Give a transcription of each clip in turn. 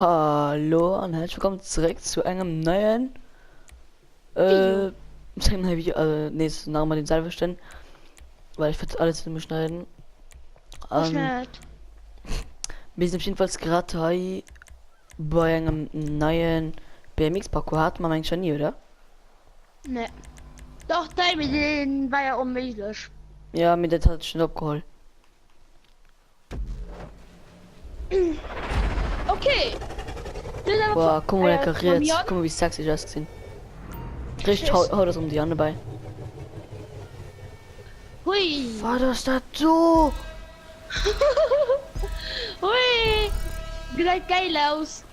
Hallo an herzlich willkommen zurück zu engem neuen äh, zu engem neuen Video, äh, nee, es ist noch immer den selben, weil ich würde alles nicht schneiden. Ech Ähm, net. wir sind jedenfalls gerade hei bei engem neuen BMX Parcours hatten wir eigentlich schon nie, oder? Nee. Doch, dei mit den war ja onméiglech. Ja, mir das hat schon abgeholt. Okay. Boah, guck mal, lecker rechts. Guck mal, wie sexy ich ausgesehen. Richtig, hau, hau das um die Anne bei. Hui. War das das so? Hui. Gesäit geil aus.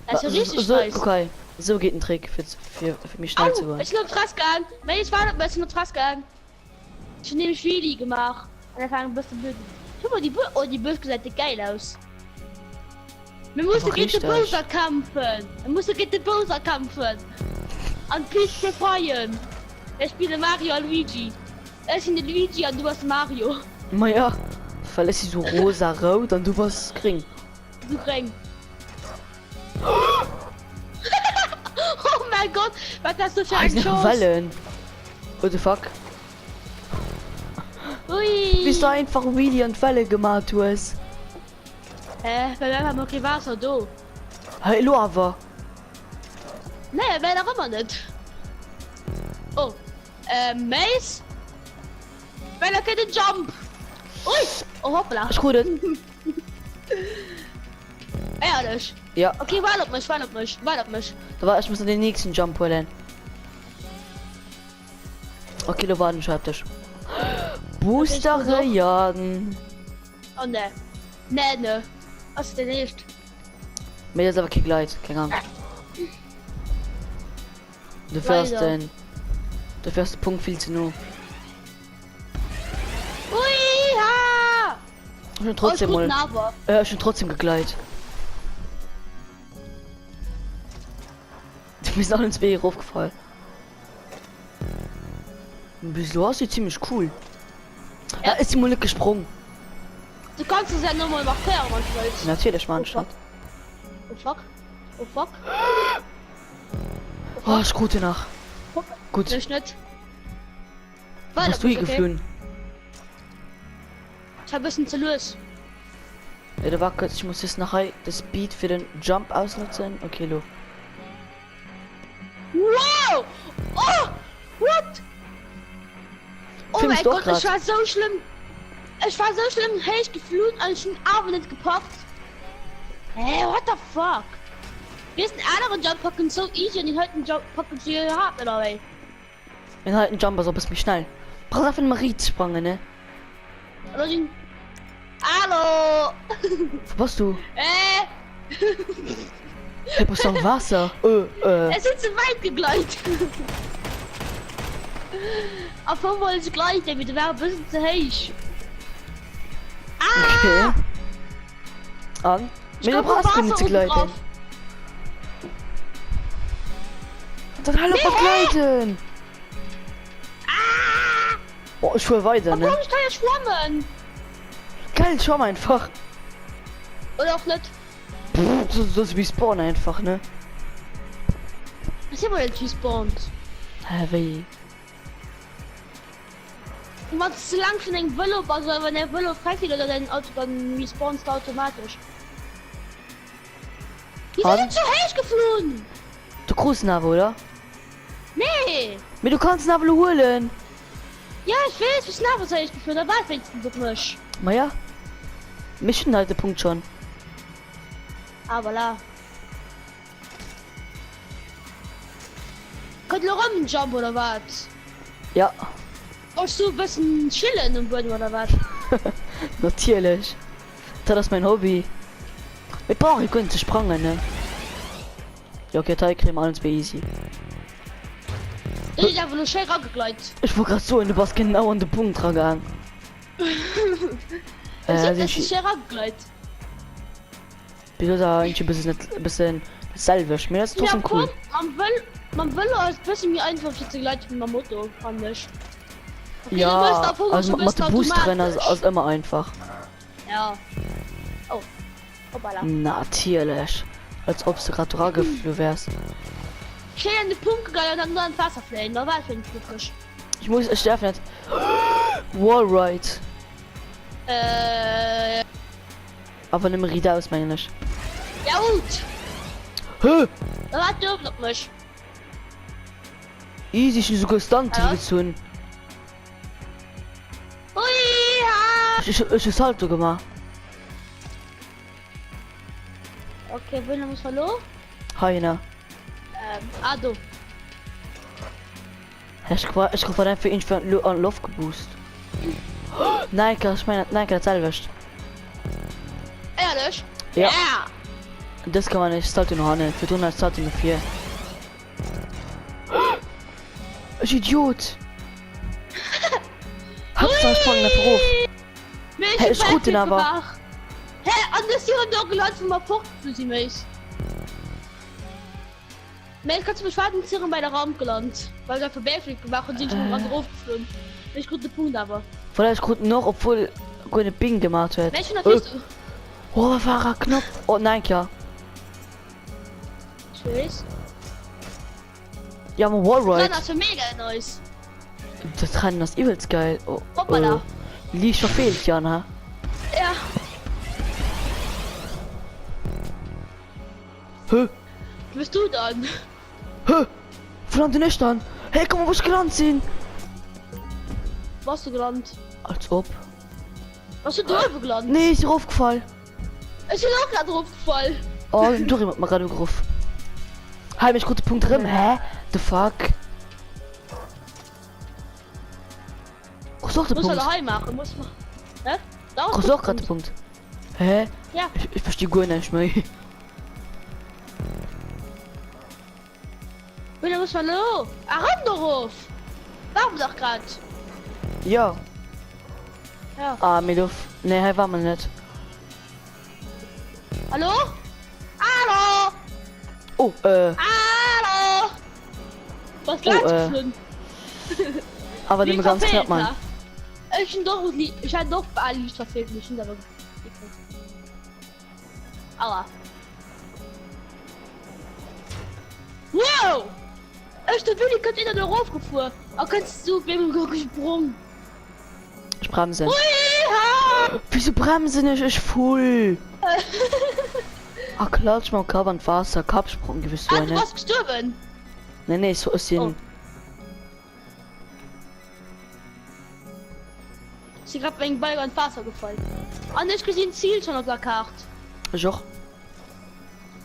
Das ist ja richtig so, nice. Okay, so geht ein Trick für, für, für mich schnell zu Au, werden. ich bin auf Trass gegangen. Wenn ich war, dann bin ich auf Trass gegangen. Ich hab nämlich Wheelie gemacht. Und dann war ein bisschen blöd. Guck mal, die Bu oh, die Böse sieht geil aus. Wir müssen Aber gegen den richtig. Bowser kämpfen. Wir müssen gegen den Bowser kämpfen. An Peach befreien. Ich spiele Mario und Luigi. Ich bin der Luigi und du bist Mario. Ma ja, weil es so rosa rot und du warst grün. Du Ring. oh mein Gott, was hast du für Ah, eine sind Chance? Wellen. What the fuck? Ui. Wie's du einfach Wheelie an d'Welle gemaat hues. Äh, well einfach mol kee Waasser do. Hei elo awer. Nee, well nach ëmmer net. Oh, äh, Mace? Well da kënnt en Jump. Ui, oh hoppla. Ech krut et. Éierlech? Ja. Okay, waart op mech, waart op mech, waart op mech. Da war ech muss den nächsten Jump huelen. Okay, lo warten ech op dech. Boostere Jan. Oh ne. Ne, ne. Ass den echt? Mee dat ass awer kee Glide, keng Ahnung. Du fährst den. Du fährst de Punkt vill ze no. Ui ha! Ech hun trotzdem oh, mal. Äh, ech hun trotzdem gegleit. Du bist allen zwee erofgefall. Bis lo ass sie ziemlich cool. Ja. Ist sie mal net gesprungen. Du kannst es ja nochmal markieren, wann du willst. Natürlich man oh, Oh fuck. Oh fuck. Oh, oh ich krute nach. Gut. Ich nicht. Hast du hier geflohen? Ich hab bisschen zu los. Ja, da war kurz, ich muss jetzt nachher das Speed für den Jump ausnutzen. Okay, lo. Wow! Oh! What? Oh Filmst mein du auch Gott, es grad? war so schlimm. Es war so schlimm, hey, ich geflohen und ich bin aber nicht gepackt. Hey, what the fuck? Wir sind anderen Jump packen so easy und die heutigen Jump packen so hart, oder wie? Den heiten Jump ass op ass méi schnell. Brauchs einfach nëmme riits sprangen, ne? Hallo, Jing. Hallo! Wou bass du? Äh! Hey, bass du am Waasser? Äh, äh. Es sind zu weit gegleit. Auf wo wollte ich gleiten, mit war ein bisschen zu hoch. Ah! Okay. An? Ich Mee du komm vom brauchst gar Wasser net ze oben gleiten. drauf. Dann hal op mat gleiden! Ah! Oh, ech fuer weider, ne? Obwohl, ich kann ja schwammen. Geil, schwamm einfach. Oder auch nicht. Pff, so, so wie Spawn einfach, ne? Was ist wohl respawnt? Hä, wéi? Wann du zu lang schon eng Velo bass oder wenn der Velo frei oder dein Auto, dann respawnst du automatisch. Wie An? sind zu hoch geflogen? Du krus en awer, oder? Nee! Mee du kanns en awer elo huelen. Ja, ich wees, bis nach was ich geflogen, da war wenigstens op mech. Ma ja. Mee ech hunn halt de Punkt schon. Ah, voilà. Kënnt lo rëm en Jump oder wat? Ja. Wollts du e bëssen chillen um Buedem oder wat? Natierlech. Dat ass mäin Hobby. Mee et brauch ee guer net ze sprangen, ne? Jo, okay, dat hei kréie mer allen zwee easy. Du hues awer lo schéi ragegleit. Ech wollt grad soen, du bass genau an de Punkt ragaang. Äh, Äh, sinn schéi ragegleit. Bis ass awer irgendwie bëssen net bëssen selwecht, mee dat ass trotzdem cool. Mam Vëlo, mam Vëlo ass bësse méi einfach fir ze gleiten wéi mam Moto, fannen ech. Okay, ja, also mat de Boosteren ass, ass ëmmer einfach. Ja. Oh. Hoppala. Natierlech. Als ob s de grad dra geflu wäers. Schéin an de Punkt gegangen an dann nur an d'Waasser fléien. Da war ech wéinst glécklech. Ich muss, ich darf net. Wallride. Äh. Awer nëmme riidaus, mengen ech. Ja gut. Hö? Da war d'Duerf op mech. Easy, ich hun souguer Stunt Ja. gezunn. Ui, ha. Ich, ich, ich hu Salto gemacht. Okay, wou muss verlo? Heiner. Ähm, ah, do. Ich war, ich war einfach irgendwie an Luft geboost. Nein, ich meine, nein, das selwecht. Ehrlich? Ja. Yeah. Das kann man nicht, Salto noch an, für drunter Salto noch 4. Ech Idiot! Hauptsache ich sprangen einfach of. Hä, Hey, ech krut den awer. Hä, an das hier do geland wou mer fort zu si méis. Mä kannst du mech warten Zieren bei der Ramp geland, well der Verbäflick gemacht hun sinn schon ran rofgeflogen. Ech krut de Punkt awer. Voilà, ech krut noch, obwohl guer net Bing gemacht huet. Mä ech hun natürlich Oh, war er knapp. Oh, nein, klar. Ich weiß. Ja, ma Wallride. Das ass mega nice. Das Rennen ass iwwelst geil. Oh, Hoppala. äh, liicht verfehlt, Jana. Ja. Hä? Wo bist du dann? Hä? Wo landen ech dann? Hey, guck mal, wo ich gelandet sinn. Wo hast du gelandet? Als ob. Warst du drüber gelandet? Nee, ich bin raufgefallen. Ech sinn och grad erofgefall. Oh, den Dori huet mer grad ugeruff. Hei, mee ech krut de Punkt erëm. Hä? The fuck? Krus du och de Muss Punkt? hei maachen, muss ma. Hä? Da Krus du och grad de Punkt? Hä? Ja. Ech, ech versti guer näischt méi. Wéi muss man elo? Ah, ran dorof! War mer dach grad. Jo. Ja. Ah, mee do, nee, hei war mer net. Hallo? Hallo? Oh, äh. Hallo? Was Oh, äh. Aber nëmme ganz knapp, Mann. Ech hun doch ich hat doch bei liicht verfehlt, ich hun awer Aua. Wow! Ech de Willi kënnt iwwer erof gefuer a kënnt zu wem gesprong. Ech bremsen. Ui-ha! Wieso bremsen ech? Ech full. A klatsch mam Kapp an d'Waasser, Kappsprung gewiss Ah, du bass gestuerwen? Nee, nee, so ech sinn. Oh. Ech si grad mengem Bike an d'Waasser gefall. An ech gesinn d'Zil schon op der Kaart. Ech och.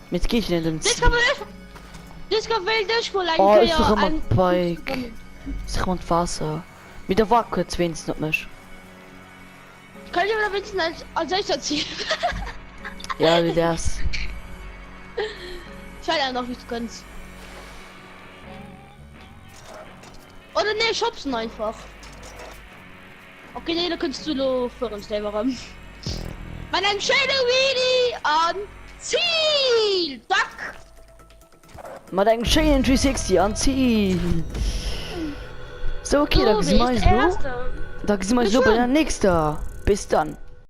Mee et geet jo net ëm Dës d'Zil. Dës ka wéilt ech mol eng Oh, ech Kéier si rëm eng mat Bike. Ech si rëm an d'Waasser. Mee da war kuerz wéinstens op mech. Kann ech awer wéinstens als als éischter Zil. Ja, du däerfs. Ech war awer nach wéi s du kënns. Oder nee, schubsen einfach. Okay, nee, da könntest du lo fuhren, stell mal rum. Mit einem schönen Wheelie an Ziel! Zack! Mat engem schéinen 360 an Ziel! So, okay, da gesi mer eis lo. Da gesi mer eis lo bei der nächster. Bis dann.